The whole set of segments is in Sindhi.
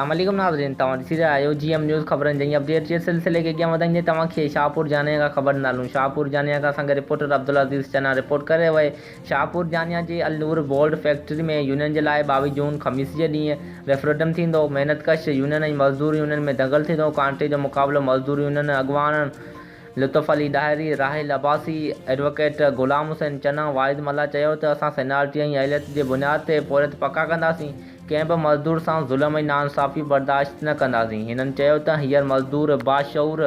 السلام عليڪم ناظرين توهان ڏسي رهيا آهيو جي ايم نيوز خبرن جي اپڊيٽ جي سلسلي کي اڳيان وڌائيندي توهان کي شاهپور جانيا کان خبر ڏيندا هلون شاهپور جانيا کان اسان کي رپورٽر عبدالعزيز چنا رپورٽ ڪري رهيو آهي شاهپور جانيا جي النور بولڊ فيڪٽري ۾ يونين جي لاء 22 جون خميس جي ڏينهن ريفرنڊم ٿيندو محنت ڪش يونين ۽ مزدور يونين ۾ دنگل ٿيندو ڪانٽي جو مقابلو مزدور يونين اڳواڻن لطف علي ڏاهري، راحيل عباسي، ايڊووڪيٽ غلام حسين چنا، واحد ملاح چيو ته اسان سينارٽي ۽ اهليت جي بنياد تي پورهيت پڪا ڪنداسين، ڪنهن به مزدور سان ظلم ۽ ناانصافي برداشت نه ڪنداسين، هنن چيو ته هينئر مزدور باشعور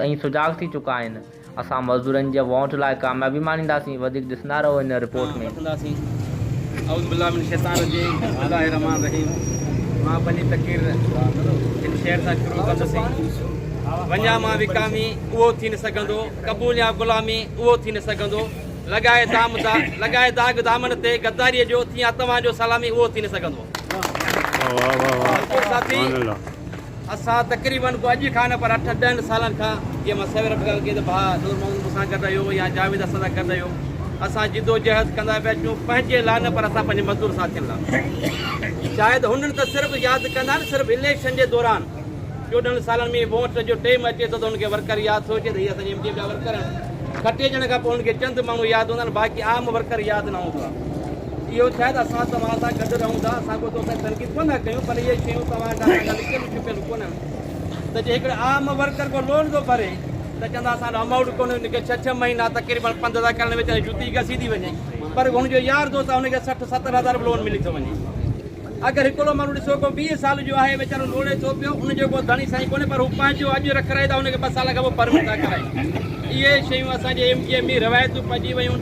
۽ سجاڳ ٿي چڪا آهن، اسان مزدورن جي ووٽ لاء ڪاميابي ماڻينداسين، وڌيڪ ڏسندا رهو هن رپورٽ ۾. وٺنداسين. اعوذ بالله من الشيطان الرجيم بسم الله الرحمٰن الرحيم مان پنهنجي تقرير هن شعر سان شروع ڪندس وڃان مان وڪامي اهو ٿي نه سگهندو قبوليان غلامي اهو ٿي نه سگهندو لڳائي دام دا لڳائي داغ دامن تي غداريء جو ٿيان توهان جو سلامي اهو ٿي نه سگهندو. ساٿي اسان تقريبن ڪو اڄ کان نه پر اٺ ڏهن سالن کان جيئن مان سوير به ڳالهه ڪئي ته ڀاء نور محمد مون سان گڏ رهيو يا جاويد اسان سان گڏ رهيو اسان جدوجهد ڪندا پيا اچون پنهنجي لاء نه پر اسان پنهنجي مزدور ساٿين لاء شايد هنن ته صرف ياد ڪندا آهن صرف اليڪشن جي دوران 14 سالن ۾ ووٽ جو ٽيم اچي ٿو ته هن کي ورڪر ياد ٿو اچي ته هي اسان جي ايم ڊي ايم جا ورڪر آهن کٽي اچڻ کان پوء هن کي چند ماڻهو ياد هوندا آهن باقي عام ورڪر ياد نه هوندو آهي اهو شايد اسان توهان سان گڏ رهون ٿا، اسان ڪو توسان تنقيد ڪونه ٿا ڪيون پر اهي شيون توهان کان اسان کان لڪيل ڇپيل ڪونهن ته جي هڪڙو عام ورڪر ڪو لون ٿو ڀري ته چوندا اسان وٽ امائونٽ ڪونهي ان کي ڇهه ڇهه مهينا تقريبن پنڌ ٿا ڪرڻ ويچاري جتي گسي ٿي وڃي پر هن جو يار دوست آهي ان کي 60 70 هزار به لون ملي ٿو وڃي. اگر هڪڙو ماڻهو ڏسو ڪو 20 سال جو آهي ويچارو لوڙي ٿو پيو ان جو ڪو ڌڻي سائين ڪونهي پر هو پنهنجو اڄ رکرائي ٿا ان کي 2 سال کان پوء پرمٽ ٿا ڪرائين. اهي شيون اسان جي ايم ڪيو ايم ۾ روايتون پئجي ويون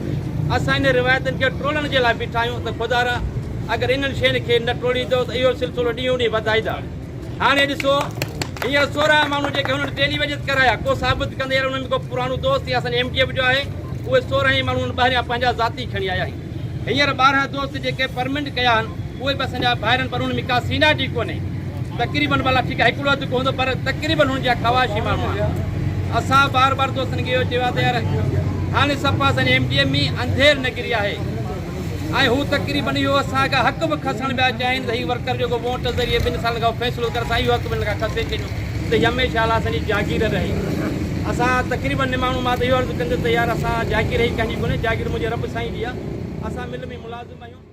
اسان انهن روايتن کي ٽوڙڻ جي لاء بيٺا آهيون ته خدارا اگر انهن شين کي نه ٽوڙيندو ته اهو سلسلو ڏينهون ڏينهن وڌائيندا. هاڻي ڏسو هينئر 16 ماڻهو جيڪي هنن ٽيلي ويجز ڪرايا ڪو ثابت ڪندي يار انهن ۾ ڪو پراڻو دوست يا اسان جي ايم ڪيو ايم جو آهي اهي 16 ئي ماڻهو انهن ٻاهريان پنهنجا ذاتي کڻي آيا آهن. هينئر 12 دوست جيڪي پرمنٽ ڪيا آهن اهي به اسان جا ڀائر آهن پر انهن ۾ ڪا سينارٽي ڪونهي تقريبن ڀلا ٺيڪ آهي هڪڙو اڌ ڪو هوندو پر تقريبن هن جا خواهشي ماڻهو آهن اسان بار بار دوستن کي اهو چيو آهي ته يار هاڻي صفا اسان جي ايم ڊي ايم ۾ انڌير نگري آهي ۽ هو تقريبن اهو اسان کان حق به کسڻ پيا چاهين ته هي ورڪر جيڪو ووٽ ذريعي ٻن سالن کان فيصلو ڪري اسان اهو حق به هن کان کسي ڇڏيون ته هي هميشه لاء اسان جي جاگير رهي اسان تقريبن نماڻو مان ته اهو عرض ڪندس ته يار اسان جاگير هي ڪنهن جي ڪونهي جاگير منهنجي رب سائين جي آهي اسان مل ۾ ملازم آهيون.